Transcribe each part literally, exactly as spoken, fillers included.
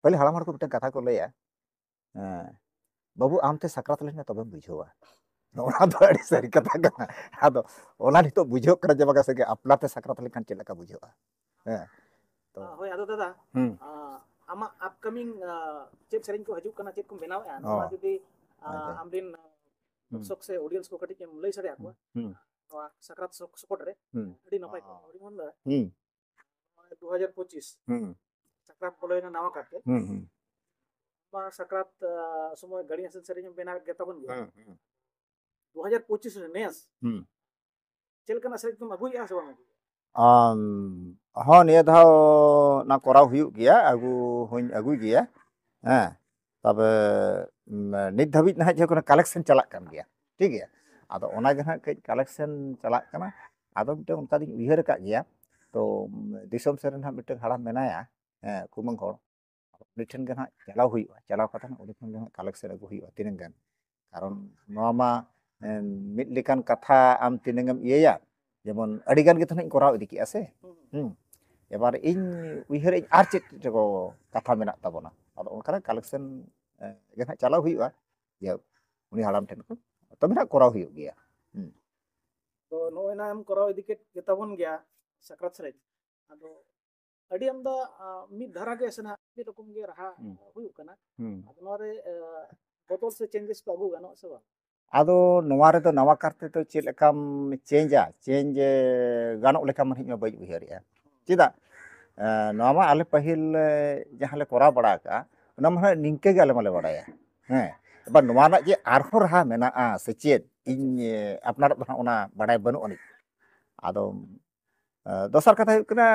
ᱯᱟᱹᱦᱤᱞ ᱦᱟᱲᱟᱢ ᱦᱚᱲ ᱠᱚ ᱢᱤᱫᱴᱟᱝ ᱠᱟᱛᱷᱟ ᱠᱚ ᱞᱟᱹᱭᱟ, ᱦᱮᱸ, "ᱵᱟᱹᱵᱩ, ᱟᱢ ᱛᱮ ᱥᱟᱠᱨᱟᱛ ᱞᱮᱱ ᱢᱮ, ᱛᱚᱵᱮᱢ ᱵᱩᱡᱷᱟᱹᱣᱟ᱾" ᱱᱚᱣᱟ ᱫᱚ ᱟᱹᱰᱤ ᱥᱟᱹᱨᱤ ᱠᱟᱛᱷᱟ ᱠᱟᱱᱟ᱾ ᱟᱫᱚ ᱚᱱᱟ ᱱᱤᱛᱚᱜ ᱵᱩᱡᱷᱟᱹᱜ ᱠᱟᱱᱟ ᱡᱮ ᱵᱟᱝᱟ ᱥᱟᱹᱨᱤ ᱜᱮ ᱟᱯᱱᱟᱨ ᱛᱮ ᱥᱟᱠᱨᱟᱛ ᱞᱮᱱᱠᱷᱟᱱ ᱪᱮᱫ ᱞᱮᱠᱟ ᱵᱩᱡᱷᱟᱹᱜᱼᱟ᱾ ᱦᱮᱸ᱾ ᱛᱚ ᱦᱳᱭ, ᱟᱫᱚ ᱫᱟᱫᱟ, ᱦᱩᱸ᱾ ᱟᱢᱟᱜ ᱟᱯᱠᱟᱢᱤᱝ ᱪᱮᱫ ᱥᱮᱨᱮᱧ ᱠᱚ ᱦᱤᱡᱩᱜ ᱠᱟᱱᱟ, ᱪᱮᱫ ᱠᱚᱢ ᱵᱮᱱᱟᱣᱮᱫᱼᱟ, ᱱᱚᱣᱟ ᱚ᱾ ᱡᱩᱫᱤ ᱟᱪᱪᱷᱟ᱾ ᱟᱢᱨᱮᱱ ᱦᱩᱸ᱾ ᱫᱚᱨᱥᱚᱠ ᱥᱮ ᱚᱰᱤᱭᱮᱱᱥ ᱠᱚ ᱠᱟᱹᱴᱤᱡ ᱮᱢ ᱞᱟᱹᱭ ᱥᱟᱰᱮ ᱟᱠᱚᱣᱟ, ᱦᱩᱸ᱾ ᱱᱚᱣᱟ ᱥᱟᱠᱨᱟᱛ ᱥᱚᱠ-, ᱥᱚᱠᱚᱴ ᱨᱮ ᱦᱩᱸ᱾ ᱟᱹᱰᱤ ᱱᱟᱯᱟᱭ ᱠᱚᱜᱼᱟ᱾ ᱚ᱾ ᱟᱹᱰᱤ ᱢᱚᱡᱽ ᱫᱟᱫᱟ᱾ ᱦᱩᱸ᱾ ᱱᱚᱜᱼᱚᱭ ᱫᱩ ᱦᱟᱡᱟᱨ ᱯᱚᱸᱪᱤᱥ ᱦᱩᱸ᱾ ᱥᱟᱠᱨᱟᱛ ᱵᱚᱞᱚᱭᱮᱱᱟ ᱱᱟᱣᱟ ᱠᱟᱨᱛᱮ᱾ ᱦᱩᱸ, ᱦᱩᱸ᱾ ᱱᱚᱣᱟ ᱥᱟᱠᱨᱟᱛ, ᱟ, ᱥᱚᱢᱚᱭ ᱜᱟᱹᱲᱤ ᱦᱟᱹᱥᱩᱞ ᱥᱮᱨᱮᱧ ᱮᱢ ᱵᱮᱱᱟᱣᱮᱫ ᱜᱮ ᱛᱟᱵᱚᱱ ᱜᱮᱭᱟ᱾ ᱦᱩᱸ, ᱦᱩᱸ᱾ ᱫᱩ ᱦᱟᱡᱟᱨ ᱯᱚᱸᱪᱤᱥ ᱨᱮ ᱱᱮᱥ ᱦᱩᱸ᱾ ᱪᱮᱫ ᱞᱮᱠᱟᱱᱟᱜ ᱥᱮᱨᱮᱧ ᱠᱚᱢ ᱟᱹᱜᱩᱭᱮᱫᱼᱟ ᱥᱮ ᱵᱟᱢ ᱟᱹᱜᱩᱭᱮᱫᱼᱟ? ᱟᱢ, ᱦᱚᱸ, ᱱᱤᱭᱟᱹ ᱫᱷᱟᱣ ᱚᱱᱟ ᱠᱚᱨᱟᱣ ᱦᱩᱭᱩᱜ ᱜᱮᱭᱟ, ᱟᱹᱜᱩ ᱦᱚᱧ ᱟᱹᱜᱩᱭ ᱜᱮᱭᱟ᱾ ᱦᱮᱸ, ᱛᱚᱵᱮ, ᱩᱢ, ᱱᱤᱛ ᱫᱷᱟᱹᱵᱤᱡ ᱱᱟᱦᱟᱜ ᱡᱮ ᱠᱳᱱᱳ ᱠᱟᱞᱮᱠᱥᱚᱱ ᱪᱟᱞᱟᱜ ᱠᱟᱱ ᱜᱮᱭᱟ, ᱴᱷᱤᱠ ᱜᱮᱭᱟ᱾ ᱟᱫᱚ ᱚᱱᱟ ᱜᱮ ᱱᱟᱦᱟᱜ ᱠᱟᱹᱡ ᱠᱟᱞᱮᱠᱥᱚᱱ ᱪᱟᱞᱟᱜ ᱠᱟᱱᱟ᱾ ᱟᱫᱚ ᱢᱤᱫᱴᱟᱝ ᱚᱱᱠᱟ ᱫᱚᱧ ᱩᱭᱦᱟᱹᱨ ᱟᱠᱟᱫ ᱜᱮᱭᱟ᱾ ᱛᱚ, ᱩᱢ, ᱫᱤᱥᱚᱢ ᱥᱮᱫ ᱨᱮ ᱱᱟᱦᱟᱜ ᱢᱤᱫᱴᱟᱝ ᱦᱟᱲᱟᱢ ᱢᱮᱱᱟᱭᱟ, ᱦᱮᱸ, ᱠᱩᱢᱟᱹᱝ ᱦᱚᱲ, ᱩᱱᱤ ᱴᱷᱮᱱ ᱜᱮ ᱱᱟᱦᱟᱜ ᱪᱟᱞᱟᱣ ᱦᱩᱭᱩᱜᱼᱟ᱾ ᱪᱟᱞᱟᱣ ᱠᱟᱛᱮ ᱱᱟᱦᱟᱜ ᱩᱱᱤ ᱴᱷᱮᱱ ᱜᱮ ᱱᱟᱦᱟᱜ ᱠᱟᱞᱮᱠᱥᱚᱱ ᱟᱹᱜᱩ ᱦᱩᱭᱩᱜᱼᱟ, ᱛᱤᱱᱟᱹᱝ ᱜᱟᱱ᱾ ᱠᱟᱨᱚᱱ ᱱᱚᱣᱟ ᱢᱟ, ᱮᱢ, ᱢᱤᱫ ᱞᱮᱠᱟᱱ ᱠᱟᱛᱷᱟ, ᱟᱢ ᱛᱤᱱᱟᱹᱝ ᱮᱢ ᱤᱭᱟᱹᱭᱟ, ᱡᱮᱢᱚᱱ ᱟᱹᱰᱤ ᱜᱟᱱ ᱜᱮ ᱛᱚ ᱱᱟᱦᱟᱜ ᱤᱧ ᱠᱚᱨᱟᱣ ᱤᱫᱤ ᱠᱮᱜᱼᱟ ᱥᱮ᱾ ᱦᱩᱸ᱾ ᱦᱩᱸ᱾ ᱮᱵᱟᱨ ᱤᱧ ᱩᱭᱦᱟᱹᱨᱮᱫ ᱟᱹᱧ ᱟᱨ ᱪᱮᱫ ᱪᱮᱫ ᱠᱚ ᱠᱟᱛᱷᱟ ᱢᱮᱱᱟᱜ ᱛᱟᱵᱚᱱᱟ, ᱟᱫᱚ ᱚᱱᱠᱟᱱᱟᱜ ᱠᱟᱞᱮᱠᱥᱚᱱ, ᱮ, ᱜᱮ ᱱᱟᱦᱟᱜ ᱪᱟᱞᱟᱣ ᱦᱩᱭᱩᱜᱼᱟ, ᱡᱮ ᱩᱱᱤ ᱦᱟᱲᱟᱢ ᱴᱷᱮᱱ ᱠᱷᱚᱱ, ᱛᱚᱵᱮ ᱱᱟᱦᱟᱜ ᱠᱚᱨᱟᱣ ᱦᱩᱭᱩᱜ ᱜᱮᱭᱟ᱾ ᱦᱩᱸ᱾ ᱛᱚ ᱱᱚᱜᱼᱚᱭ ᱱᱟᱦᱟᱜ ᱮᱢ ᱠᱚᱨᱟᱣ ᱤᱫᱤ ᱠᱮᱫ ᱜᱮᱛᱟᱵᱚᱱ ᱜᱮᱭᱟ ᱥᱟᱠᱨᱟᱛ ᱥᱮᱨᱮᱧ, ᱟᱫᱚ ᱟᱹᱰᱤ ᱟᱢᱫᱟ, ᱟ, ᱢᱤᱫ ᱫᱷᱟᱨᱟ ᱜᱮ ᱥᱮ ᱱᱟᱦᱟᱜ ᱢᱤᱫ ᱨᱚᱠᱚᱢ ᱜᱮ ᱨᱟᱦᱟ ᱦᱩᱸ᱾ ᱦᱩᱭᱩᱜ ᱠᱟᱱᱟ᱾ ᱦᱩᱸ᱾ ᱟᱫᱚ ᱱᱚᱣᱟ ᱨᱮ, ᱟ, ᱵᱚᱫᱚᱞ ᱥᱮ ᱪᱮᱧᱡᱮᱥ ᱠᱚ ᱟᱹᱜᱩ ᱜᱟᱱᱚᱜᱼᱟ ᱥᱮ ᱵᱟᱝ? ᱟᱫᱚ ᱱᱚᱣᱟ ᱨᱮᱫᱚ ᱱᱟᱣᱟ ᱠᱟᱨ ᱛᱮᱫᱚ ᱪᱮᱫ ᱞᱮᱠᱟᱢ ᱪᱮᱧᱡᱟ? ᱪᱮᱧᱡᱽ, ᱮ, ᱜᱟᱱᱚᱜ ᱞᱮᱠᱟ ᱢᱟ ᱱᱟᱦᱟᱜ ᱤᱧ ᱢᱟ ᱵᱟᱹᱧ ᱩᱭᱦᱟᱹᱨᱮᱜᱼᱟ᱾ ᱪᱮᱫᱟᱜ? ᱮ, ᱱᱚᱣᱟ ᱢᱟ ᱟᱞᱮ ᱯᱟᱹᱦᱤᱞ, ᱮ, ᱡᱟᱦᱟᱸ ᱞᱮ ᱠᱚᱨᱟᱣ ᱵᱟᱲᱟ ᱟᱠᱟᱜᱼᱟ, ᱚᱱᱟ ᱢᱟ ᱱᱟᱦᱟᱜ ᱱᱤᱝᱠᱟᱹ ᱜᱮ ᱟᱞᱮ ᱢᱟᱞᱮ ᱵᱟᱲᱟᱭᱟ᱾ ᱦᱮᱸ᱾ ᱮᱵᱟᱨ ᱱᱚᱣᱟ ᱨᱮᱱᱟᱜ ᱡᱮ ᱟᱨᱦᱚᱸ ᱨᱟᱦᱟ ᱢᱮᱱᱟᱜᱼᱟ ᱥᱮ ᱪᱮᱫ, ᱤᱧ, ᱮ, ᱟᱯᱱᱟᱨᱟᱜ ᱫᱚ ᱱᱟᱦᱟᱜ ᱚᱱᱟ ᱵᱟᱲᱟᱭ ᱵᱟᱹᱱᱩᱜ ᱟᱹᱱᱤᱡ᱾ ᱟᱫᱚ, ᱮ, ᱫᱚᱥᱟᱨ ᱠᱟᱛᱷᱟ ᱦᱩᱭᱩᱜ ᱠᱟᱱᱟ,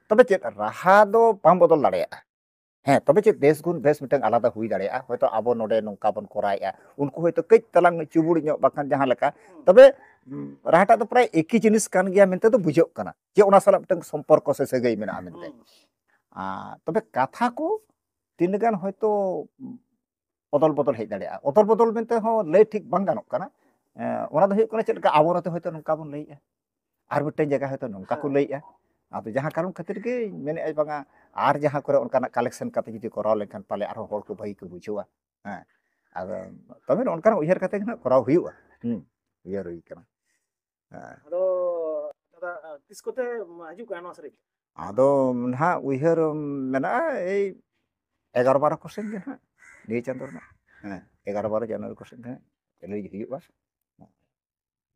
ᱛᱚᱵᱮ ᱪᱮᱫ, ᱨᱟᱦᱟ ᱫᱚ ᱵᱟᱢ ᱵᱚᱫᱚᱞ ᱫᱟᱲᱮᱭᱟᱜᱼᱟ᱾ ᱦᱮᱸ, ᱛᱚᱵᱮ ᱪᱮᱫ ᱵᱮᱥ ᱜᱩᱱ ᱵᱮᱥ ᱢᱤᱫᱴᱟᱝ ᱟᱞᱟᱫᱟ ᱦᱩᱭ ᱫᱟᱲᱮᱭᱟᱜᱼᱟ᱾ ᱦᱚᱭᱛᱳ ᱟᱵᱚ ᱱᱚᱰᱮ ᱱᱚᱝᱠᱟ ᱵᱚᱱ ᱠᱚᱨᱟᱣᱮᱫᱼᱟ, ᱩᱱᱠᱩ ᱦᱚᱭᱛᱳ ᱠᱟᱹᱡ ᱛᱟᱞᱟᱝ ᱪᱩᱵᱩᱲ ᱧᱚᱜ, ᱵᱟᱠᱷᱟᱱ ᱡᱟᱦᱟᱸ ᱞᱮᱠᱟ, ᱦᱩᱸ᱾ ᱛᱚᱵᱮ, ᱩᱢ, ᱨᱟᱦᱟᱴᱟᱜ ᱫᱚ ᱯᱨᱟᱭ ᱮᱠᱤ ᱡᱤᱱᱤᱥ ᱠᱟᱱ ᱜᱮᱭᱟ ᱢᱮᱱᱛᱮ ᱫᱚ ᱵᱩᱡᱷᱟᱹᱜ ᱠᱟᱱᱟ ᱡᱮ ᱚᱱᱟ ᱥᱟᱞᱟᱜ ᱢᱤᱫᱴᱟᱝ ᱥᱚᱢᱯᱚᱨᱠᱚ ᱥᱮ ᱥᱟᱹᱜᱟᱹᱭ ᱢᱮᱱᱟᱜᱼᱟ ᱢᱮᱱᱛᱮ᱾ ᱦᱩᱸ᱾ ᱟᱨ ᱛᱚᱵᱮ ᱠᱟᱛᱷᱟ ᱠᱚ ᱛᱤᱱᱟᱹᱜ ᱜᱟᱱ ᱦᱚᱭᱛᱳ ᱚᱫᱚᱞ ᱵᱚᱫᱚᱞ ᱦᱮᱡ ᱫᱟᱲᱮᱭᱟᱜᱼᱟ᱾ ᱚᱫᱚᱞ ᱵᱚᱫᱚᱞ ᱢᱮᱱᱛᱮ ᱦᱚᱸ ᱞᱟᱹᱭ ᱴᱷᱤᱠ ᱵᱟᱝ ᱜᱟᱱᱚᱜ ᱠᱟᱱᱟ᱾ ᱮᱸ, ᱚᱱᱟ ᱫᱚ ᱦᱩᱭᱩᱜ ᱠᱟᱱᱟ ᱪᱮᱫ ᱞᱮᱠᱟ ᱟᱵᱚ ᱱᱚᱛᱮ ᱦᱚᱭᱛᱳ ᱱᱚᱝᱠᱟ ᱵᱚᱱ ᱞᱟᱹᱭᱮᱜᱼᱟ, ᱟᱨ ᱢᱤᱫᱴᱮᱱ ᱡᱟᱭᱜᱟ ᱦᱚᱭᱛᱳ ᱱᱚᱝᱠᱟ ᱠᱚ ᱦᱮᱸ᱾ ᱞᱟᱹᱭᱮᱜᱼᱟ᱾ ᱟᱫᱚ ᱡᱟᱦᱟᱸ ᱠᱟᱨᱚᱱ ᱠᱷᱟᱹᱛᱤᱨ ᱜᱮ ᱢᱮᱱᱮᱫᱼᱟᱭ ᱵᱟᱝᱟ, ᱟᱨ ᱡᱟᱦᱟᱸ ᱠᱚᱨᱮ ᱚᱱᱠᱟᱱᱟᱜ ᱠᱟᱞᱮᱠᱥᱚᱱ ᱠᱟᱛᱮ ᱡᱩᱫᱤ ᱠᱚᱨᱟᱣ ᱞᱮᱱᱠᱷᱟᱱ ᱯᱟᱞᱮ ᱟᱨᱦᱚᱸ ᱦᱚᱲ ᱠᱚ ᱵᱷᱟᱹᱜᱤ ᱠᱚ ᱵᱩᱡᱷᱟᱹᱣᱟ᱾ ᱦᱮᱸ, ᱟᱫᱚ ᱛᱚᱵᱮ ᱱᱚᱜᱼᱚ ᱱᱚᱝᱠᱟᱱᱟᱜ ᱩᱭᱦᱟᱹᱨ ᱠᱟᱛᱮ ᱜᱮ ᱱᱟᱦᱟᱜ ᱠᱚᱨᱟᱣ ᱦᱩᱭᱩᱜᱼᱟ᱾ ᱦᱩᱸ, ᱩᱭᱦᱟᱹᱨ ᱦᱩᱭ ᱠᱟᱱᱟ᱾ ᱦᱮᱸ᱾ ᱟᱫᱚ ᱫᱟᱫᱟ, ᱛᱤᱥ ᱠᱚᱛᱮ ᱦᱤᱡᱩᱜ ᱠᱟᱱᱟ ᱱᱚᱣᱟ ᱥᱮᱨᱮᱧ? ᱟᱫᱚ ᱱᱟᱦᱟᱜ ᱩᱭᱦᱟᱹᱨ ᱢᱮᱱᱟᱜᱼᱟ, ᱮᱭ ᱮᱜᱟᱨᱚ ᱵᱟᱨᱚ ᱠᱚ ᱥᱮᱱ ᱜᱮ ᱱᱟᱦᱟᱜ, ᱱᱤᱭᱟᱹ ᱪᱟᱸᱫᱳ ᱨᱮᱱᱟᱜ᱾ ᱦᱮᱸ, ᱮᱜᱟᱨᱚ ᱵᱟᱨᱚ ᱡᱟᱱᱩᱣᱟᱨᱤ ᱠᱚ ᱥᱮᱱ ᱜᱮ ᱱᱟᱦᱟᱜ ᱨᱤᱞᱤᱡᱽ ᱦᱩᱭᱩᱜᱼᱟ᱾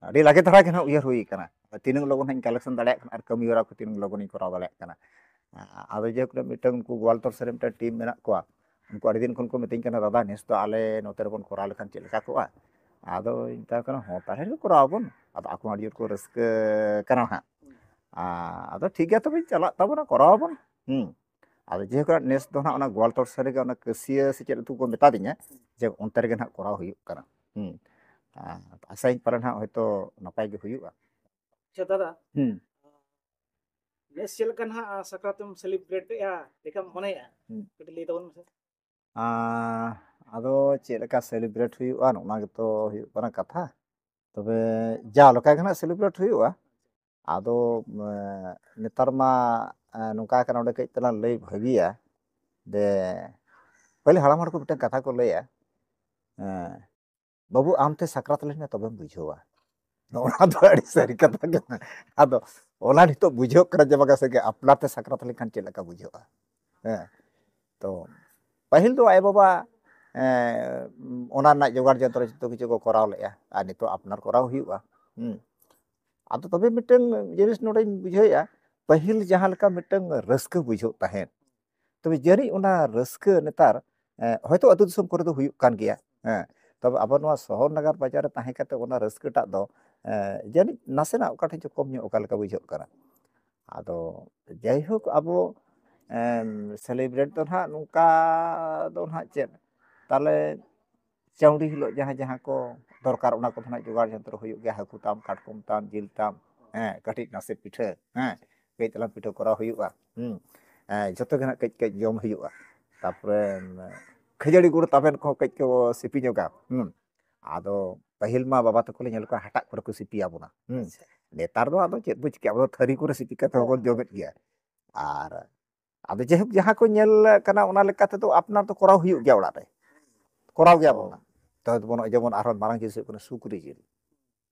ᱟᱹᱰᱤ ᱞᱟᱜᱮ ᱫᱷᱟᱨᱟ ᱜᱮ ᱱᱟᱦᱟᱜ ᱩᱭᱦᱟᱹᱨ ᱦᱩᱭ ᱠᱟᱱᱟ, ᱛᱤᱱᱟᱹᱜ ᱞᱚᱜᱚᱱ ᱦᱟᱸᱜ ᱤᱧ ᱠᱟᱞᱮᱠᱥᱚᱱ ᱫᱟᱲᱮᱭᱟᱜ ᱠᱟᱱᱟ ᱟᱨ ᱠᱟᱹᱢᱤ ᱦᱚᱨᱟ ᱠᱚ ᱛᱤᱱᱟᱹᱜ ᱞᱚᱜᱚᱱ ᱤᱧ ᱠᱚᱨᱟᱣ ᱫᱟᱲᱮᱭᱟᱜ ᱠᱟᱱᱟ᱾ ᱟᱫᱚ ᱡᱮ ᱢᱤᱫᱴᱟᱝ ᱩᱱᱠᱩ ᱜᱳᱣᱟᱞᱛᱚᱨ ᱥᱮᱫ ᱨᱮ ᱢᱤᱫᱴᱟᱝ ᱴᱤᱢ ᱢᱮᱱᱟᱜ ᱠᱚᱣᱟ, ᱩᱱᱠᱩ ᱟᱹᱰᱤ ᱫᱤᱱ ᱠᱷᱚᱱ ᱠᱚ ᱢᱤᱛᱟᱹᱧ ᱠᱟᱱᱟ, "ᱫᱟᱫᱟ, ᱱᱮᱥ ᱫᱚ ᱟᱞᱮ ᱱᱚᱛᱮ ᱨᱮᱵᱚᱱ ᱠᱚᱨᱟᱣ ᱞᱮᱠᱷᱟᱱ ᱪᱮᱫ ᱞᱮᱠᱟ ᱠᱚᱜᱼᱟ?" ᱟᱫᱚᱧ ᱢᱮᱛᱟ ᱠᱚ ᱠᱟᱱᱟ, "ᱦᱚᱸ, ᱛᱟᱦᱚᱞᱮ ᱠᱚᱨᱟᱣ ᱟᱵᱚᱱ᱾" ᱟᱫᱚ ᱟᱠᱚ ᱦᱚᱸ ᱟᱹᱰᱤ ᱡᱳᱨ ᱠᱚ ᱨᱟᱹᱥᱠᱟᱹ ᱠᱟᱱᱟ ᱦᱟᱸᱜ᱾ ᱟᱫᱚ ᱴᱷᱤᱠ ᱜᱮᱭᱟ, ᱛᱚᱵᱮ ᱪᱟᱞᱟᱜ ᱛᱟᱵᱚᱱᱟ, ᱠᱚᱨᱟᱣ ᱟᱵᱚᱱ᱾ ᱦᱩᱸ᱾ ᱟᱫᱚ ᱡᱮᱦᱮᱛᱩ ᱱᱮᱥ ᱫᱚ ᱦᱟᱸᱜ ᱚᱱᱟ ᱜᱳᱣᱟᱞᱛᱚᱨ ᱥᱮᱫ ᱨᱮᱜᱮ ᱚᱱᱟ ᱠᱟᱹᱥᱤᱭᱟᱹ ᱥᱮ ᱪᱮᱫ ᱟᱹᱛᱩ ᱠᱚ ᱢᱮᱛᱟ ᱫᱤᱧᱟ, ᱡᱮ ᱚᱱᱛᱮ ᱨᱮᱜᱮ ᱦᱟᱸᱜ ᱠᱚᱨᱟᱣ ᱦᱩᱭᱩᱜ ᱠᱟᱱᱟ᱾ ᱦᱩᱸ᱾ ᱟᱨ ᱟᱥᱟᱭᱟᱹᱧ ᱯᱟᱞᱮᱱ ᱦᱟᱸᱜ ᱦᱚᱭᱛᱳ ᱱᱟᱯᱟᱭ ᱜᱮ ᱦᱩᱭᱩᱜᱼᱟ᱾ ᱟᱪᱪᱷᱟ ᱫᱟᱫᱟ, ᱦᱩᱸ᱾ ᱱᱮᱥ ᱪᱮᱫ ᱞᱮᱠᱟ ᱱᱟᱦᱟᱜ ᱥᱟᱠᱨᱟᱛ ᱮᱢ ᱥᱮᱞᱤᱵᱨᱮᱴ ᱮᱜᱼᱟ, ᱪᱮᱫ ᱞᱮᱠᱟᱢ ᱢᱚᱱᱮᱭᱮᱜᱼᱟ? ᱦᱩᱸ᱾ ᱠᱟᱹᱴᱤᱡ ᱞᱟᱹᱭ ᱛᱟᱵᱚᱱ ᱢᱮᱥᱮ᱾ ᱟᱸ, ᱟᱫᱚ ᱪᱮᱫ ᱞᱮᱠᱟ ᱥᱮᱞᱤᱵᱨᱮᱴ ᱦᱩᱭᱩᱜᱼᱟ, ᱱᱚᱜᱼᱚ ᱱᱚᱣᱟ ᱜᱮᱛᱚ ᱦᱩᱭᱩᱜ ᱠᱟᱱᱟ ᱠᱟᱛᱷᱟ᱾ ᱛᱚᱵᱮ ᱡᱟᱣ ᱞᱮᱠᱟ ᱜᱮ ᱱᱟᱜ ᱥᱮᱞᱤᱵᱨᱮᱴ ᱦᱩᱭᱩᱜᱼᱟ᱾ ᱟᱫᱚ, ᱮᱸ, ᱱᱮᱛᱟᱨ ᱢᱟ, ᱮᱸ, ᱱᱚᱝᱠᱟ ᱠᱟᱱᱟ, ᱚᱸᱰᱮ ᱠᱟᱹᱡ ᱛᱟᱞᱟᱝ ᱞᱟᱹᱭ ᱵᱷᱟᱹᱜᱤᱭᱟ᱾ ᱡᱮ ᱯᱟᱹᱦᱤᱞ ᱦᱟᱲᱟᱢ ᱦᱚᱲ ᱠᱚ ᱢᱤᱫᱴᱟᱝ ᱠᱟᱛᱷᱟ ᱠᱚ ᱞᱟᱹᱭᱟ, ᱮᱸ, "ᱵᱟᱹᱵᱩ, ᱟᱢᱛᱮ ᱥᱟᱠᱨᱟᱛ ᱞᱮᱱ ᱢᱮ, ᱛᱚᱵᱮᱢ ᱵᱩᱡᱷᱟᱹᱣᱟ᱾" ᱱᱚᱜᱼᱚ ᱱᱚᱣᱟ ᱫᱚ ᱟᱹᱰᱤ ᱥᱟᱹᱨᱤ ᱠᱟᱛᱷᱟ ᱠᱟᱱᱟ᱾ ᱟᱫᱚ ᱚᱱᱟ ᱱᱤᱛᱚᱜ ᱵᱩᱡᱷᱟᱹᱣ ᱠᱟᱱᱟ ᱡᱮ ᱵᱟᱝᱟ ᱥᱟᱹᱨᱤ ᱜᱮ, ᱟᱯᱱᱟᱨ ᱛᱮ ᱥᱟᱠᱨᱟᱛ ᱞᱮᱱᱠᱷᱟᱱ ᱪᱮᱫ ᱞᱮᱠᱟ ᱵᱩᱡᱷᱟᱹᱜᱼᱟ᱾ ᱦᱮᱸ, ᱛᱚ ᱯᱟᱹᱦᱤᱞ ᱫᱚ ᱟᱭᱳᱼᱵᱟᱵᱟ, ᱮᱸ, ᱚᱱᱟ ᱨᱮᱱᱟᱜ ᱡᱚᱜᱟᱲ ᱡᱚᱱᱛᱨᱚ ᱡᱚᱛᱚ ᱠᱤᱪᱷᱩ ᱠᱚ ᱠᱚᱨᱟᱣ ᱞᱮᱫᱼᱟ, ᱟᱨ ᱱᱤᱛᱚᱜ ᱟᱯᱱᱟᱨ ᱠᱚᱨᱟᱣ ᱦᱩᱭᱩᱜᱼᱟ᱾ ᱦᱩᱸ᱾ ᱟᱫᱚ ᱛᱚᱵᱮ ᱢᱤᱫᱴᱟᱝ ᱡᱤᱱᱤᱥ ᱱᱚᱰᱮᱧ ᱵᱩᱡᱷᱟᱹᱣᱮᱫᱼᱟ, ᱯᱟᱹᱦᱤᱞ ᱡᱟᱦᱟᱸ ᱞᱮᱠᱟ ᱢᱤᱫᱴᱟᱝ ᱨᱟᱹᱥᱠᱟᱹ ᱵᱩᱡᱷᱟᱹᱜ ᱛᱟᱦᱮᱸᱫ, ᱛᱚᱵᱮ ᱡᱟᱹᱱᱤᱡ ᱚᱱᱟ ᱨᱟᱹᱥᱠᱟᱹ ᱱᱮᱛᱟᱨ, ᱮᱸ, ᱦᱚᱭᱛᱳ ᱟᱹᱛᱩ ᱫᱤᱥᱚᱢ ᱠᱚᱨᱮ ᱫᱚ ᱦᱩᱭᱩᱜ ᱠᱟᱱ ᱜᱮᱭᱟ, ᱦᱮᱸ, ᱛᱚᱵᱮ ᱟᱵᱚ ᱱᱚᱣᱟ ᱥᱚᱦᱚᱨ ᱱᱟᱜᱟᱨ ᱵᱟᱡᱟᱨ ᱨᱮ ᱛᱟᱦᱮᱸ ᱠᱟᱛᱮ ᱚᱱᱟ ᱨᱟᱹᱥᱠᱟᱹᱴᱟᱜ ᱫᱚ, ᱮᱸ, ᱡᱟᱹᱱᱤᱡ ᱱᱟᱥᱮᱱᱟᱜ ᱚᱠᱟ ᱴᱷᱮᱱ ᱪᱚ ᱠᱚᱢ ᱧᱚᱜ ᱚᱠᱟ ᱞᱮᱠᱟ ᱵᱩᱡᱷᱟᱹᱜ ᱠᱟᱱᱟ᱾ ᱟᱫᱚ ᱡᱟᱭᱦᱳᱠ, ᱟᱵᱚ, ᱮᱸ, ᱥᱮᱞᱤᱵᱨᱮᱴ ᱫᱚ ᱱᱟᱦᱟᱜ ᱱᱚᱝᱠᱟ ᱫᱚ ᱱᱟᱦᱟᱜ ᱪᱮᱫ, ᱛᱟᱦᱞᱮ ᱪᱟᱹᱣᱰᱤ ᱦᱤᱞᱳᱜ ᱡᱟᱦᱟᱸ ᱡᱟᱦᱟᱸ ᱠᱚ ᱫᱚᱨᱠᱟᱨ, ᱚᱱᱟ ᱠᱚᱫᱚ ᱱᱟᱦᱟᱜ ᱡᱚᱜᱟᱲ ᱡᱚᱱᱛᱨᱚ ᱦᱩᱭᱩᱜ ᱜᱮᱭᱟ, ᱦᱟᱹᱠᱩ ᱛᱟᱢ, ᱠᱟᱴᱠᱚᱢ ᱛᱟᱢ, ᱡᱤᱞ ᱛᱟᱢ, ᱦᱮᱸ, ᱠᱟᱹᱴᱤᱡ ᱱᱟᱥᱮ ᱯᱤᱴᱷᱟᱹ, ᱦᱮᱸ, ᱠᱟᱹᱡ ᱛᱟᱞᱟᱝ ᱯᱤᱴᱷᱟᱹ ᱠᱚᱨᱟᱣ ᱦᱩᱭᱩᱜᱼᱟ, ᱦᱩᱸ, ᱦᱮᱸ, ᱡᱚᱛᱚ ᱜᱮ ᱱᱟᱦᱟᱜ ᱠᱟᱹᱡ ᱠᱟᱹᱡ ᱡᱚᱢ ᱦᱩᱭᱩᱜᱼᱟ᱾ ᱛᱟᱯᱚᱨᱮ, ᱩᱸ, ᱠᱷᱟᱹᱡᱟᱹᱲᱤ ᱜᱩᱲ ᱛᱟᱵᱮᱱ ᱠᱚᱦᱚᱸ ᱠᱟᱹᱡ ᱠᱚ ᱥᱤᱯᱤ ᱧᱚᱜᱟ, ᱦᱩᱸ᱾ ᱟᱫᱚ ᱯᱟᱹᱦᱤᱞ ᱢᱟ ᱵᱟᱵᱟ ᱛᱟᱠᱚ ᱞᱮ ᱧᱮᱞ ᱠᱚᱣᱟ, ᱦᱟᱴᱟᱜ ᱠᱚᱨᱮ ᱠᱚ ᱥᱤᱯᱤᱭᱟᱵᱚᱱᱟ, ᱦᱩᱸ᱾ ᱱᱮᱛᱟᱨ ᱫᱚ ᱟᱫᱚ ᱪᱮᱫ ᱵᱚ ᱪᱤᱠᱟᱹᱭᱟ, ᱟᱵᱚ ᱫᱚ ᱛᱷᱟᱹᱨᱤ ᱠᱚᱨᱮ ᱥᱤᱯᱤ ᱠᱟᱛᱮ ᱦᱚᱸᱵᱚᱱ ᱡᱚᱢᱮᱫ ᱜᱮᱭᱟ᱾ ᱟᱨ ᱟᱫᱚ ᱡᱟᱭᱦᱳᱠ, ᱡᱟᱦᱟᱸ ᱠᱚ ᱧᱮᱞ ᱠᱟᱱᱟ ᱚᱱᱟ ᱞᱮᱠᱟ ᱛᱮᱫᱚ ᱟᱯᱱᱟᱨ ᱫᱚ ᱠᱚᱨᱟᱣ ᱦᱩᱭᱩᱜ ᱜᱮᱭᱟ ᱚᱲᱟᱜ ᱨᱮ, ᱠᱚᱨᱟᱣ ᱜᱮᱭᱟ ᱵᱚᱱ᱾ ᱛᱚ ᱡᱮᱢᱚᱱ ᱟᱨᱦᱚᱸ ᱢᱟᱨᱟᱝ ᱡᱤᱱᱤᱥ ᱦᱩᱭᱩᱜ ᱠᱟᱱᱟ ᱥᱩᱠᱨᱤ ᱡᱤᱞ᱾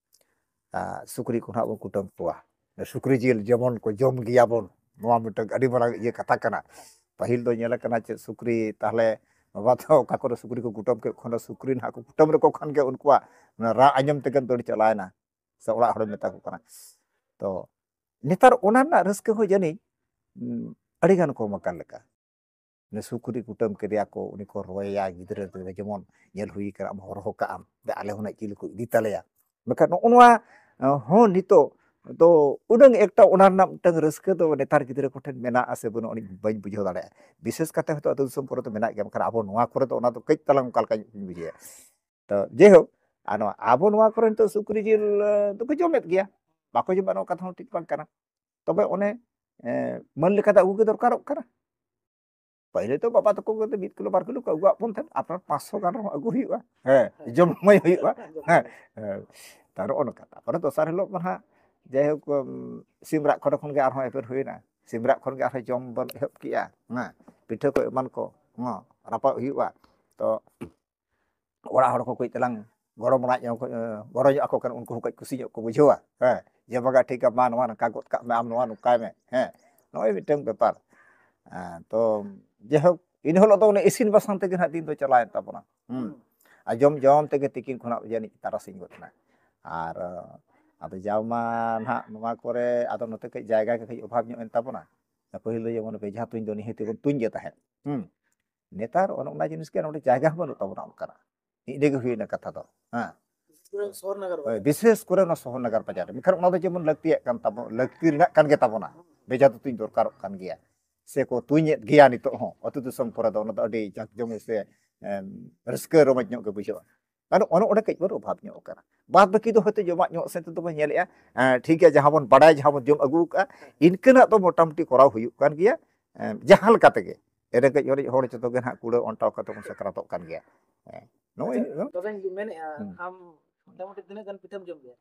ᱟᱨ ᱥᱩᱠᱨᱤ ᱠᱚ ᱱᱟᱦᱟᱜ ᱵᱚᱱ ᱠᱩᱴᱟᱹᱢ ᱠᱚᱣᱟ, ᱥᱩᱠᱨᱤ ᱡᱤᱞ ᱡᱮᱢᱚᱱ ᱠᱚ ᱡᱚᱢ ᱜᱮᱭᱟ ᱵᱚᱱ, ᱱᱚᱣᱟ ᱢᱤᱫᱴᱟᱝ ᱟᱹᱰᱤ ᱢᱟᱨᱟᱝ ᱤᱭᱟᱹ ᱠᱟᱛᱷᱟ ᱠᱟᱱᱟ᱾ ᱯᱟᱹᱦᱤᱞ ᱫᱚ ᱧᱮᱞ ᱠᱟᱱᱟ ᱪᱮᱫ ᱥᱩᱠᱨᱤ, ᱛᱟᱦᱞᱮ ᱵᱟᱵᱟ ᱫᱚ ᱚᱠᱟ ᱠᱚᱨᱮ ᱥᱩᱠᱨᱤ ᱠᱚ ᱠᱩᱴᱟᱹᱢ ᱠᱮᱫ ᱠᱷᱟᱱ ᱫᱚ ᱥᱩᱠᱨᱤ ᱱᱟᱦᱟᱜ ᱠᱚ ᱠᱩᱴᱟᱹᱢ ᱞᱮᱠᱚ ᱠᱷᱟᱱ ᱜᱮ ᱩᱱᱠᱩᱣᱟᱜ ᱚᱱᱟ ᱨᱟᱜ ᱟᱸᱡᱚᱢ ᱛᱮᱜᱮᱢ ᱫᱟᱹᱲ ᱪᱟᱞᱟᱣᱮᱱᱟ, ᱥᱮ ᱚᱲᱟᱜ ᱦᱚᱲᱮᱢ ᱢᱮᱛᱟ ᱠᱚ ᱠᱟᱱᱟ᱾ ᱛᱚ ᱱᱮᱛᱟᱨ ᱚᱱᱟ ᱨᱮᱱᱟᱜ ᱨᱟᱹᱥᱠᱟᱹ ᱦᱚᱸ ᱡᱟᱹᱱᱤᱡ ᱩᱸ, ᱟᱹᱰᱤ ᱜᱟᱱ ᱠᱚᱢ ᱟᱠᱟᱱ ᱞᱮᱠᱟ᱾ ᱩᱱᱤ ᱥᱩᱠᱨᱤ ᱠᱩᱴᱟᱹᱢ ᱠᱮᱫᱮᱭᱟ ᱠᱚ, ᱩᱱᱤ ᱠᱚ ᱨᱚᱭᱮᱭᱟ ᱜᱤᱫᱽᱨᱟᱹ ᱨᱮ, ᱡᱮᱢᱚᱱ ᱧᱮᱞ ᱦᱩᱭ ᱠᱟᱱᱟ, ᱟᱢ ᱦᱚᱨᱦᱚ ᱠᱟᱜ ᱟᱢ, ᱫᱮ ᱟᱞᱮ ᱦᱚᱸ ᱱᱟᱜ ᱡᱤᱞ ᱠᱚ ᱤᱫᱤ ᱛᱟᱞᱮᱭᱟ᱾ ᱢᱮᱱᱠᱷᱟᱱ ᱱᱚᱜᱼᱚ ᱱᱚᱣᱟ ᱟᱸ, ᱦᱚᱸ ᱱᱤᱛᱚᱜ ᱫᱚ ᱩᱱᱟᱹᱝ ᱮᱠᱴᱟ ᱚᱱᱟ ᱨᱮᱱᱟᱜ ᱢᱤᱫᱴᱟᱝ ᱨᱟᱹᱥᱠᱟᱹ ᱫᱚ ᱱᱮᱛᱟᱨ ᱜᱤᱫᱽᱨᱟᱹ ᱠᱚᱴᱷᱮᱱ ᱢᱮᱱᱟᱜᱼᱟ ᱥᱮ ᱵᱟᱹᱱᱩᱜᱼᱟ, ᱩᱱᱤ ᱵᱟᱹᱧ ᱵᱩᱡᱷᱟᱹᱣ ᱫᱟᱲᱮᱭᱟᱜᱼᱟ᱾ ᱵᱤᱥᱮᱥ ᱠᱟᱛᱮ ᱦᱚᱭᱛᱳ ᱟᱹᱛᱩ ᱫᱤᱥᱚᱢ ᱠᱚᱨᱮ ᱫᱚ ᱢᱮᱱᱟᱜ ᱜᱮᱭᱟ, ᱢᱮᱱᱠᱷᱟᱱ ᱟᱵᱚ ᱱᱚᱣᱟ ᱠᱚᱨᱮ ᱫᱚ ᱚᱱᱟ ᱫᱚ ᱠᱟᱹᱡ ᱛᱟᱞᱟᱝ ᱚᱠᱟ ᱞᱮᱠᱟᱧ ᱵᱩᱡᱷᱟᱹᱣᱟ᱾ ᱛᱚ ᱡᱟᱭᱦᱳᱠ, ᱟᱨ ᱱᱚᱣᱟ ᱟᱵᱚ ᱱᱚᱣᱟ ᱠᱚᱨᱮ ᱱᱤᱛᱚᱜ ᱥᱩᱠᱨᱤ ᱡᱤᱞ ᱟᱸ, ᱫᱚᱠᱚ ᱡᱚᱢᱮᱫ ᱜᱮᱭᱟ, ᱵᱟᱠᱚ ᱡᱚᱢᱟ ᱱᱚᱣᱟ ᱠᱟᱛᱷᱟ ᱦᱚᱸ ᱴᱷᱤᱠ ᱵᱟᱝ ᱠᱟᱱᱟ᱾ ᱛᱚᱵᱮ ᱚᱱᱮ ᱮᱸ, ᱢᱟᱹᱱ ᱞᱮᱠᱟᱛᱮ ᱟᱹᱜᱩ ᱜᱮ ᱫᱚᱨᱠᱟᱨᱚᱜ ᱠᱟᱱᱟ᱾ ᱯᱟᱹᱦᱤᱞ ᱫᱚ ᱵᱟᱵᱟ ᱛᱟᱠᱚ ᱠᱚᱫᱚ ᱢᱤᱫ ᱠᱤᱞᱳ ᱵᱟᱨ ᱠᱤᱞᱳ ᱠᱚ ᱟᱹᱜᱩᱣᱟᱜ ᱵᱚᱱ ᱛᱟᱦᱮᱸᱫ, ᱟᱯᱱᱟᱨ ᱯᱟᱸᱪᱥᱚ ᱜᱟᱱ ᱨᱮᱦᱚᱸ ᱟᱹᱜᱩ ᱦᱩᱭᱩᱜᱼᱟ, ᱦᱮᱸ, ᱡᱚᱢ ᱢᱟᱹᱭ ᱦᱩᱭᱩᱜᱼᱟ᱾ ᱦᱮᱸ, ᱦᱮᱸ᱾ ᱛᱟ ᱱᱚᱜᱼᱚ ᱱᱚᱝᱠᱟ᱾ ᱛᱟᱨᱯᱚᱨᱮ ᱫᱚᱥᱟᱨ ᱦᱤᱞᱳᱜ ᱢᱟ ᱦᱟᱸᱜ ᱡᱟᱭᱦᱳᱠ, ᱩᱢ, ᱥᱤᱢ ᱨᱟᱜ ᱠᱚᱨᱮ ᱠᱷᱚᱱ ᱜᱮ ᱟᱨᱦᱚᱸ ᱮᱯᱮᱨ ᱦᱩᱭᱮᱱᱟ᱾ ᱥᱤᱢ ᱨᱟᱜ ᱠᱷᱚᱱ ᱜᱮ ᱟᱨᱦᱚᱸ ᱡᱚᱢ ᱵᱚᱱ ᱮᱦᱚᱵ ᱠᱮᱜᱼᱟ᱾ ᱦᱮᱸ, ᱯᱤᱴᱷᱟᱹ ᱠᱚ ᱮᱢᱟᱱ ᱠᱚ, ᱦᱮᱸ, ᱨᱟᱯᱟᱜ ᱦᱩᱭᱩᱜᱼᱟ᱾ ᱛᱚ ᱚᱲᱟᱜ ᱦᱚᱲ ᱠᱚ ᱠᱟᱹᱡ ᱛᱟᱞᱟᱝ ᱜᱚᱲᱚ ᱢᱚᱲᱟ ᱧᱚᱜ ᱠᱚ, ᱜᱚᱲᱚ ᱧᱚᱜ ᱟᱠᱚ ᱠᱷᱟᱱ ᱩᱱᱠᱩ ᱦᱚᱸ ᱠᱟᱹᱡ ᱠᱩᱥᱤ ᱧᱚᱜ ᱠᱚ ᱵᱩᱡᱷᱟᱹᱣᱟ᱾ ᱦᱮᱸ, ᱡᱮ ᱵᱟᱝᱟ ᱴᱷᱤᱠᱟ, ᱢᱟ ᱱᱚᱣᱟ ᱱᱚᱝᱠᱟ ᱜᱚᱫ ᱠᱟᱜ ᱢᱮ, ᱟᱢ ᱱᱚᱣᱟ ᱱᱚᱝᱠᱟᱭ ᱢᱮ᱾ ᱦᱮᱸ, ᱱᱚᱜᱼᱚᱭ ᱢᱤᱫᱴᱟᱝ ᱵᱮᱯᱟᱨ᱾ ᱦᱮᱸ, ᱛᱚ ᱡᱟᱭᱦᱳᱠ, ᱤᱱᱟᱹ ᱦᱤᱞᱳᱜ ᱫᱚ ᱚᱱᱮ ᱤᱥᱤᱱ ᱵᱟᱥᱟᱝ ᱛᱮᱜᱮ ᱱᱟᱦᱟᱜ ᱫᱤᱱ ᱫᱚ ᱪᱟᱞᱟᱣᱮᱱ ᱛᱟᱵᱚᱱᱟ᱾ ᱦᱩᱸ᱾ ᱟᱨ ᱡᱚᱢ ᱡᱚᱢ ᱛᱮᱜᱮ ᱛᱤᱠᱤᱱ ᱠᱷᱚᱱᱟᱜ ᱡᱟᱹᱱᱤᱡ ᱛᱟᱨᱟᱥᱤᱧ ᱜᱚᱫ ᱮᱱᱟ᱾ ᱟᱨ ᱟᱫᱚ ᱡᱟᱣ ᱢᱟ ᱱᱟᱦᱟᱜ ᱱᱚᱣᱟ ᱠᱚᱨᱮ ᱟᱫᱚ ᱱᱚᱛᱮ ᱠᱟᱹᱡ ᱡᱟᱭᱜᱟ ᱜᱮ ᱠᱟᱹᱡ ᱚᱵᱷᱟᱵᱽ ᱧᱚᱜ ᱮᱱ ᱛᱟᱵᱚᱱᱟ᱾ ᱯᱟᱹᱦᱤᱞ ᱫᱚ ᱡᱮᱢᱚᱱ ᱵᱮᱡᱷᱟ ᱛᱩᱧ ᱫᱚ ᱱᱤᱦᱟᱹᱛ ᱵᱚᱱ ᱛᱩᱧ ᱜᱮ ᱛᱟᱦᱮᱸᱫ᱾ ᱦᱩᱸ᱾ ᱱᱮᱛᱟᱨ ᱚᱱᱮ ᱚᱱᱟ ᱡᱤᱱᱤᱥ ᱜᱮ ᱱᱚᱰᱮ ᱡᱟᱭᱜᱟ ᱦᱚᱸ ᱵᱟᱹᱱᱩᱜ ᱛᱟᱵᱚᱱᱟ ᱚᱱᱠᱟᱱᱟᱜ᱾ ᱤᱱᱟᱹ ᱜᱮ ᱦᱩᱭᱱᱟ ᱠᱟᱛᱷᱟ ᱫᱚ᱾ ᱦᱮᱸ᱾ ᱵᱤᱥᱮᱥ ᱠᱚᱨᱮ ᱥᱚᱦᱚᱨ ᱱᱟᱜᱟᱨ ᱦᱳᱭ, ᱵᱟᱡᱟᱨ᱾ ᱵᱤᱥᱮᱥ ᱠᱚᱨᱮ ᱚᱱᱟ ᱥᱚᱦᱚᱨ ᱱᱟᱜᱟᱨ ᱵᱟᱡᱟᱨ ᱨᱮ᱾ ᱢᱮᱱᱠᱷᱟᱱ ᱚᱱᱟ ᱫᱚ ᱡᱮᱢᱚᱱ ᱞᱟᱹᱠᱛᱤᱭᱟᱜ ᱠᱟᱱ ᱛᱟᱵᱚᱱ, ᱞᱟᱹᱠᱛᱤ ᱨᱮᱱᱟᱜ ᱠᱟᱱ ᱜᱮ ᱛᱟᱵᱚᱱᱟ᱾ ᱵᱮᱡᱷᱟ ᱫᱚ ᱛᱩᱧ ᱫᱚᱨᱠᱟᱨᱚᱜ ᱠᱟᱱ ᱜᱮᱭᱟ᱾ ᱥᱮ ᱠᱚ ᱛᱩᱧᱮᱫ ᱜᱮᱭᱟ ᱱᱤᱛᱚᱜ ᱦᱚᱸ᱾ ᱟᱹᱛᱩ ᱫᱤᱥᱚᱢ ᱠᱚᱨᱮ ᱫᱚ ᱚᱱᱟ ᱫᱚ ᱟᱹᱰᱤ ᱡᱟᱠ ᱡᱚᱢᱚᱠ ᱥᱮ, ᱮᱢ, ᱨᱟᱹᱥᱠᱟᱹ ᱨᱚᱢᱚᱡᱽ ᱧᱚᱜ ᱜᱮ ᱵᱩᱡᱷᱟᱹᱜᱼᱟ᱾ ᱟᱫᱚ ᱚᱱᱮ ᱚᱸᱰᱮ ᱠᱟᱹᱡ ᱵᱚᱱ ᱚᱵᱷᱟᱵᱽ ᱧᱚᱜ ᱠᱟᱱᱟ᱾ ᱵᱟᱫ ᱵᱟᱹᱠᱤ ᱫᱚ ᱦᱚᱭᱛᱳ ᱡᱚᱢᱟᱜ ᱧᱩᱣᱟᱜ ᱥᱮᱫ ᱛᱮᱫᱚ ᱵᱚᱱ ᱧᱮᱞᱮᱜᱼᱟ, ᱮᱸ, ᱴᱷᱤᱠ ᱜᱮᱭᱟ, ᱡᱟᱦᱟᱸ ᱵᱚᱱ ᱵᱟᱰᱟᱭᱟ, ᱡᱟᱦᱟᱸ ᱵᱚᱱ ᱡᱚᱢ ᱟᱹᱜᱩ ᱟᱠᱟᱫᱼᱟ, ᱤᱱᱠᱟᱹᱱᱟᱜ ᱫᱚ ᱢᱚᱴᱟᱢᱩᱴᱤ ᱠᱚᱨᱟᱣ ᱦᱩᱭᱩᱜ ᱠᱟᱱ ᱜᱮᱭᱟ᱾ ᱮᱸ, ᱡᱟᱦᱟᱸ ᱞᱮᱠᱟ ᱛᱮᱜᱮ ᱨᱮᱸᱜᱮᱡ ᱚᱨᱮᱡ ᱦᱚᱲ ᱡᱚᱛᱚ ᱜᱮ ᱱᱟᱦᱟᱜ ᱠᱩᱲᱟᱹ ᱚᱱᱴᱟᱣ ᱠᱟᱛᱮ ᱵᱚᱱ ᱥᱟᱠᱨᱟᱛᱚᱜ ᱠᱟᱱ ᱜᱮᱭᱟ᱾ ᱦᱮᱸ, ᱱᱚᱜᱼᱚᱭ ᱟᱪᱪᱷᱟ, ᱛᱚᱵᱮᱧ ᱢᱮᱱᱮᱫᱼᱟ, ᱦᱩᱸ᱾ ᱟᱢ ᱢᱚᱴᱟᱢᱩᱴᱤ ᱛᱤᱱᱟᱹᱜ ᱜᱟᱱ ᱯᱤᱴᱷᱟᱹᱢ ᱡᱚᱢ ᱜᱮᱭᱟ?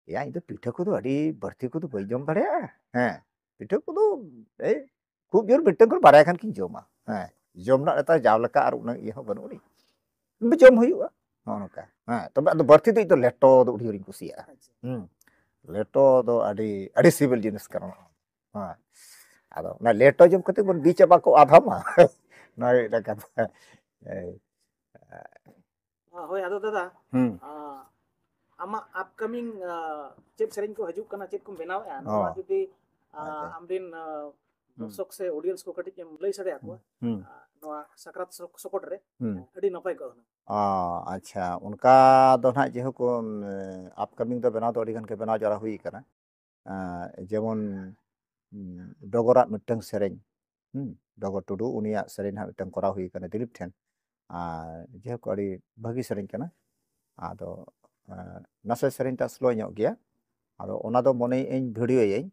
ᱮᱭᱟ, ᱤᱧ ᱫᱚ ᱯᱤᱴᱷᱟᱹ ᱠᱚᱫᱚ ᱟᱹᱰᱤ ᱵᱟᱹᱲᱛᱤ ᱠᱚᱫᱚ ᱵᱟᱹᱧ ᱡᱚᱢ ᱫᱟᱲᱮᱭᱟᱜᱼᱟ᱾ ᱦᱮᱸ, ᱯᱤᱴᱷᱟᱹ ᱠᱚᱫᱚ ᱮᱭ ᱠᱷᱩᱵ ᱡᱳᱨ ᱢᱤᱫᱴᱟᱝ ᱠᱷᱚᱱ ᱵᱟᱨᱭᱟ ᱠᱷᱟᱱ ᱠᱤᱱ ᱡᱚᱢᱟ᱾ ᱦᱮᱸ, ᱡᱚᱢ ᱨᱮᱱᱟᱜ ᱱᱮᱛᱟᱨ ᱡᱟᱣ ᱞᱮᱠᱟ ᱟᱨ ᱩᱱᱟᱹᱜ ᱤᱭᱟᱹ ᱦᱚᱸ ᱵᱟᱹᱱᱩᱜ ᱟᱹᱱᱤᱡ᱾ ᱡᱚᱢ ᱦᱩᱭᱩᱜᱼᱟ, ᱱᱚᱜᱼᱚ ᱱᱚᱝᱠᱟ᱾ ᱦᱮᱸ, ᱛᱚᱵᱮ ᱟᱫᱚ ᱵᱟᱹᱲᱛᱤ ᱫᱚ ᱤᱧ ᱫᱚ ᱞᱮᱴᱚ ᱫᱚ ᱟᱹᱰᱤ ᱡᱳᱨᱤᱧ ᱠᱩᱥᱤᱭᱟᱜᱼᱟ᱾ ᱟᱪᱪᱷᱟ᱾ ᱦᱩᱸ, ᱞᱮᱴᱚ ᱫᱚ ᱟᱹᱰᱤ ᱟᱹᱰᱤ ᱥᱤᱵᱤᱞ ᱡᱤᱱᱤᱥ ᱠᱟᱱᱟ᱾ ᱦᱮᱸ, ᱟᱫᱚ ᱚᱱᱟ ᱞᱮᱴᱚ ᱡᱚᱢ ᱠᱟᱛᱮ ᱵᱚᱱ ᱵᱤ ᱪᱟᱵᱟ ᱠᱚᱜᱼᱟ ᱟᱫᱷᱟ ᱢᱟ᱾ ᱱᱚᱣᱟ ᱦᱩᱭᱩᱜ ᱠᱟᱱᱟ ᱠᱟᱛᱷᱟ᱾ ᱮᱭ᱾ ᱦᱳᱭ, ᱟᱫᱚ ᱫᱟᱫᱟ, ᱦᱩᱸ᱾ ᱟ, ᱟᱢᱟᱜ ᱟᱯᱠᱟᱢᱤᱝ ᱪᱮᱫ ᱥᱮᱨᱮᱧ ᱠᱚ ᱦᱤᱡᱩᱜ ᱠᱟᱱᱟ, ᱪᱮᱫ ᱠᱚᱢ ᱵᱮᱱᱟᱣᱮᱫᱼᱟ, ᱱᱚᱣᱟ ᱚ᱾ ᱡᱩᱫᱤ ᱟ, ᱟᱪᱪᱷᱟ᱾ ᱟᱢᱨᱮᱱ ᱟ, ᱦᱩᱸ᱾ ᱫᱚᱨᱥᱚᱠ ᱥᱮ ᱚᱰᱤᱭᱮᱱᱥ ᱠᱚ ᱠᱟᱹᱴᱤᱡ ᱮᱢ ᱞᱟᱹᱭ ᱥᱟᱰᱮ ᱟᱠᱚᱣᱟ, ᱦᱩᱸ᱾ ᱟ, ᱱᱚᱣᱟ ᱥᱟᱠᱨᱟᱛ ᱥᱚᱠ- ᱥᱚᱠᱚᱴ ᱨᱮ ᱦᱩᱸ᱾ ᱟᱹᱰᱤ ᱱᱟᱯᱟᱭ ᱠᱚᱜᱼᱟ ᱦᱩᱱᱟᱹᱝ᱾ ᱚ, ᱟᱪᱪᱷᱟ, ᱚᱱᱠᱟ ᱫᱚ ᱱᱟᱦᱟᱜ ᱡᱮᱦᱳᱠ ᱟᱯᱠᱟᱢᱤᱝ ᱫᱚ ᱵᱮᱱᱟᱣ ᱫᱚ ᱟᱹᱰᱤ ᱜᱟᱱ ᱜᱮ ᱵᱮᱱᱟᱣ ᱡᱟᱣᱨᱟ ᱦᱩᱭ ᱟᱠᱟᱱᱟ᱾ ᱟ, ᱡᱮᱢᱚᱱ ᱩᱸ, ᱰᱚᱜᱚᱨᱟᱜ ᱢᱤᱫᱴᱟᱝ ᱥᱮᱨᱮᱧ, ᱦᱩᱸ, ᱰᱚᱜᱚᱨ ᱴᱩᱰᱩ, ᱩᱱᱤᱭᱟᱜ ᱥᱮᱨᱮᱧ ᱱᱟᱦᱟᱜ ᱢᱤᱫᱴᱟᱝ ᱠᱚᱨᱟᱣ ᱦᱩᱭ ᱟᱠᱟᱱᱟ ᱫᱤᱞᱤᱯ ᱴᱷᱮᱱ᱾ ᱟᱨ ᱡᱮᱦᱳᱠ ᱟᱹᱰᱤ ᱵᱷᱟᱹᱜᱤ ᱥᱮᱨᱮᱧ ᱠᱟᱱᱟ᱾ ᱟᱫᱚ ᱟ, ᱱᱟᱥᱮ ᱥᱮᱨᱮᱧᱴᱟ ᱥᱞᱳ ᱧᱚᱜ ᱜᱮᱭᱟ᱾ ᱟᱫᱚ ᱚᱱᱟ ᱫᱚ ᱢᱚᱱᱮᱭᱮᱫ ᱟᱹᱧ ᱵᱷᱤᱰᱤᱭᱳᱭᱟᱹᱧ᱾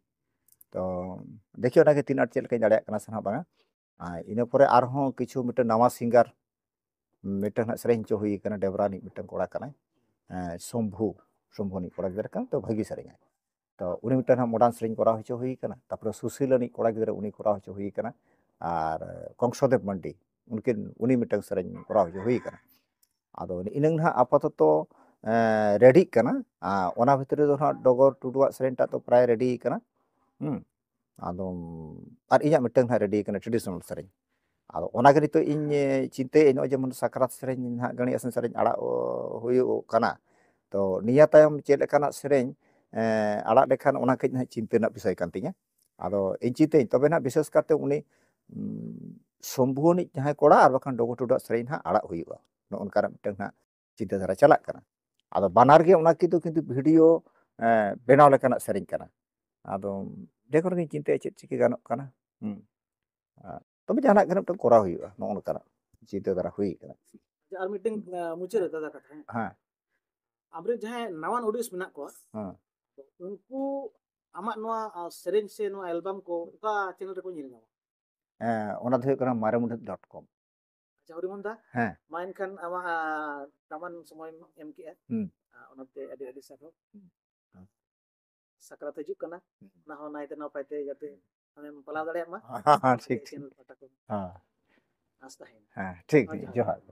ᱛᱚ ᱫᱮᱠᱷᱤ ᱚᱱᱟᱜᱮ ᱛᱤᱱ ᱟᱸᱴ ᱪᱮᱫ ᱞᱮᱠᱟᱧ ᱫᱟᱲᱮᱭᱟᱜ ᱠᱟᱱᱟ ᱥᱮ ᱱᱟᱦᱟᱜ ᱵᱟᱝᱟ᱾ ᱟᱨ ᱤᱱᱟᱹ ᱯᱚᱨᱮ ᱟᱨᱦᱚᱸ ᱠᱤᱪᱷᱩ ᱢᱤᱫᱴᱟᱝ ᱱᱟᱣᱟ ᱥᱤᱝᱜᱟᱨ ᱢᱤᱫᱴᱟᱝ ᱱᱟᱦᱟᱜ ᱥᱮᱨᱮᱧ ᱦᱚᱪᱚ ᱦᱩᱭ ᱠᱟᱱᱟ, ᱰᱮᱵᱽᱨᱟ ᱨᱤᱱᱤᱡ ᱢᱤᱫᱴᱟᱝ ᱠᱚᱲᱟ ᱠᱟᱱᱟᱭ, ᱮᱸ, ᱥᱚᱢᱵᱷᱩ, ᱥᱚᱢᱵᱷᱩ ᱨᱤᱱᱤᱡ ᱠᱚᱲᱟ ᱜᱤᱫᱽᱨᱟᱹ ᱠᱟᱱᱟ, ᱛᱚ ᱵᱷᱟᱹᱜᱤ ᱥᱮᱨᱮᱧᱟᱭ᱾ ᱛᱚ ᱩᱱᱤ ᱢᱤᱫᱴᱟᱝ ᱱᱟᱦᱟᱜ ᱢᱚᱰᱟᱨᱱ ᱥᱮᱨᱮᱧ ᱠᱚᱨᱟᱣ ᱦᱚᱪᱚ ᱦᱩᱭ ᱠᱟᱱᱟ, ᱛᱟᱨᱯᱚᱨᱮ ᱥᱩᱥᱤᱞ ᱨᱤᱱᱤᱡ ᱠᱚᱲᱟ ᱜᱤᱫᱽᱨᱟᱹ ᱩᱱᱤ ᱠᱚᱨᱟᱣ ᱦᱚᱪᱚ ᱦᱩᱭ ᱠᱟᱱᱟ, ᱟᱨ ᱠᱚᱝᱥᱚᱫᱮᱵ ᱢᱟᱱᱰᱤ ᱩᱱᱠᱤᱱ, ᱩᱱᱤ ᱢᱤᱫᱴᱟᱝ ᱥᱮᱨᱮᱧ ᱠᱚᱨᱟᱣ ᱦᱚᱪᱚ ᱦᱩᱭ ᱠᱟᱱᱟ᱾ ᱟᱫᱚ ᱤᱱᱟᱹᱝ ᱱᱟᱦᱟᱜ ᱟᱯᱟᱛᱚᱛᱚ, ᱮᱸ, ᱨᱮᱰᱤᱜ ᱠᱟᱱᱟ᱾ ᱟᱨ ᱚᱱᱟ ᱵᱷᱤᱛᱨᱤ ᱨᱮᱫᱚ ᱱᱟᱦᱟᱜ ᱰᱚᱜᱚᱨ ᱴᱩᱰᱩᱣᱟᱜ ᱥᱮᱨᱮᱧᱴᱟᱜ ᱫᱚ ᱯᱨᱟᱭ ᱨᱮᱰᱤ ᱠᱟᱱᱟ᱾ ᱦᱩᱸ᱾ ᱟᱫᱚ ᱟᱨ ᱤᱧᱟᱹᱜ ᱢᱤᱫᱴᱟᱝ ᱱᱟᱦᱟᱜ ᱨᱮᱰᱤ ᱠᱟᱱᱟ ᱴᱨᱮᱰᱤᱥᱚᱱᱟᱞ ᱥᱮᱨᱮᱧ᱾ ᱟᱫᱚ ᱚᱱᱟᱜᱮ ᱱᱤᱛᱚᱜ ᱤᱧ, ᱮ, ᱪᱤᱱᱛᱟᱹᱭᱮᱫ, ᱱᱚᱜᱼᱚᱭ ᱡᱮᱢᱚᱱ ᱥᱟᱠᱨᱟᱛ ᱥᱮᱨᱮᱧ ᱱᱟᱦᱟᱜ ᱜᱟᱹᱲᱤ ᱟᱥᱮᱱ ᱥᱮᱨᱮᱧ ᱟᱲᱟᱜ, ᱚ, ᱦᱩᱭᱩᱜ ᱠᱟᱱᱟ᱾ ᱛᱚ ᱱᱤᱭᱟᱹ ᱛᱟᱭᱚᱢ ᱪᱮᱫ ᱞᱮᱠᱟᱱᱟᱜ ᱥᱮᱨᱮᱧ, ᱮ, ᱟᱲᱟᱜ ᱞᱮᱠᱷᱟᱱ ᱚᱱᱟ ᱠᱟᱹᱡ ᱱᱟᱦᱟᱜ ᱪᱤᱱᱛᱟᱹ ᱨᱮᱱᱟᱜ ᱵᱤᱥᱚᱭ ᱠᱟᱱ ᱛᱤᱧᱟᱹ᱾ ᱟᱫᱚ ᱤᱧ ᱪᱤᱱᱛᱟᱹᱭᱟᱹᱧ ᱛᱚᱵᱮ ᱱᱟᱦᱟᱜ ᱵᱤᱥᱮᱥ ᱠᱟᱨᱛᱮ ᱩᱱᱤ, ᱩᱸ, ᱥᱚᱢᱵᱷᱩ ᱟᱹᱱᱤᱡ ᱡᱟᱦᱟᱸᱭ ᱠᱚᱲᱟ ᱟᱨ ᱵᱟᱠᱷᱟᱱ ᱰᱚᱜᱚ ᱴᱩᱰᱩᱣᱟᱜ ᱥᱮᱨᱮᱧ ᱱᱟᱦᱟᱜ ᱟᱲᱟᱜ ᱦᱩᱭᱩᱜᱼᱟ᱾ ᱱᱚᱜᱼᱚ ᱱᱚᱝᱠᱟᱱᱟᱜ ᱢᱤᱫᱴᱟᱝ ᱱᱟᱦᱟᱜ ᱪᱤᱱᱛᱟᱹ ᱫᱷᱟᱨᱟ ᱪᱟᱞᱟᱜ ᱠᱟᱱᱟ᱾ ᱟᱫᱚ ᱵᱟᱱᱟᱨ ᱜᱮ ᱚᱱᱟ ᱠᱤᱱᱛᱩ, ᱠᱤᱱᱛᱩ ᱵᱷᱤᱰᱤᱭᱳ, ᱮ, ᱵᱮᱱᱟᱣ ᱞᱮᱠᱟᱱᱟᱜ ᱥᱮᱨᱮᱧ ᱠᱟᱱᱟ᱾ ᱟᱫᱚ ᱡᱮᱠᱷᱚᱱ ᱜᱤᱧ ᱪᱤᱱᱛᱟᱹᱭᱟ ᱪᱮᱫ ᱪᱤᱠᱟᱹ ᱜᱟᱱᱚᱜ ᱠᱟᱱᱟ᱾ ᱦᱩᱸ᱾ ᱟ, ᱛᱚᱵᱮ ᱡᱟᱦᱟᱱᱟᱜ ᱜᱮ ᱢᱤᱫᱴᱟᱝ ᱠᱚᱨᱟᱣ ᱦᱩᱭᱩᱜᱼᱟ, ᱱᱚᱜᱼᱚ ᱱᱚᱝᱠᱟᱱᱟᱜ ᱪᱤᱱᱛᱟᱹ ᱫᱷᱟᱨᱟ ᱦᱩᱭ ᱠᱟᱱᱟ᱾ ᱟᱪᱪᱷᱟ, ᱟᱨ ᱢᱤᱫᱴᱟᱝ, ᱟ, ᱢᱩᱪᱟᱹᱫ ᱨᱮ ᱫᱟᱫᱟ ᱠᱟᱛᱷᱟ, ᱦᱮᱸ? ᱦᱮᱸ᱾ ᱟᱢᱨᱮᱱ ᱡᱟᱦᱟᱸᱭ ᱱᱟᱣᱟᱱ ᱚᱰᱤᱭᱮᱱᱥ ᱢᱮᱱᱟᱜ ᱠᱚᱣᱟ, ᱦᱮᱸ᱾ ᱩᱱᱠᱩ ᱟᱢᱟᱜ ᱱᱚᱣᱟ, ᱟ, ᱥᱮᱨᱮᱧ ᱥᱮ ᱱᱚᱣᱟ ᱮᱞᱵᱟᱢ ᱠᱚ ᱚᱠᱟ ᱪᱮᱱᱮᱞ ᱨᱮᱠᱚ ᱧᱮᱞ ᱧᱟᱢᱟ? ᱮᱸ, ᱚᱱᱟ ᱫᱚ ᱦᱩᱭᱩᱜ ᱠᱟᱱᱟ ᱢᱟᱨᱮ ᱢᱩᱰᱷᱟᱹᱫ ᱰᱚᱴ ᱠᱚᱢ᱾ ᱟᱪᱪᱷᱟ, ᱦᱚᱨᱤᱢᱳᱦᱚᱱ ᱫᱟ, ᱦᱮᱸ᱾ ᱢᱟ ᱮᱱᱠᱷᱟᱱ ᱟᱢᱟᱜ, ᱟ, ᱫᱟᱢᱟᱱ ᱥᱚᱢᱚᱭ ᱮᱢ ᱠᱮᱜᱼᱟ᱾ ᱦᱩᱸ᱾ ᱟ, ᱚᱱᱟᱛᱮ ᱟᱹᱰᱤ ᱟᱹᱰᱤ ᱥᱟᱨᱦᱟᱣ᱾ ᱦᱩᱸ᱾ ᱥᱟᱠᱨᱟᱛ ᱦᱤᱡᱩᱜ ᱠᱟᱱᱟ, ᱚᱱᱟ ᱦᱚᱸ ᱱᱟᱭᱛᱮ ᱱᱟᱯᱟᱭ ᱛᱮ ᱡᱟᱛᱮ ᱟᱢᱮᱢ ᱯᱟᱞᱟᱣ ᱫᱟᱲᱮᱭᱟᱜ ᱢᱟ᱾ ᱦᱮᱸ, ᱴᱷᱤᱠ, ᱪᱮᱱᱮᱞ ᱯᱟᱦᱴᱟ ᱠᱷᱚᱱ ᱦᱮᱸ, ᱟᱥ ᱛᱟᱦᱮᱱ᱾ ᱦᱮᱸ, ᱴᱷᱤᱠ, ᱦᱳᱭ, ᱡᱚᱦᱟᱨ᱾ ᱡᱚᱦᱟᱨ᱾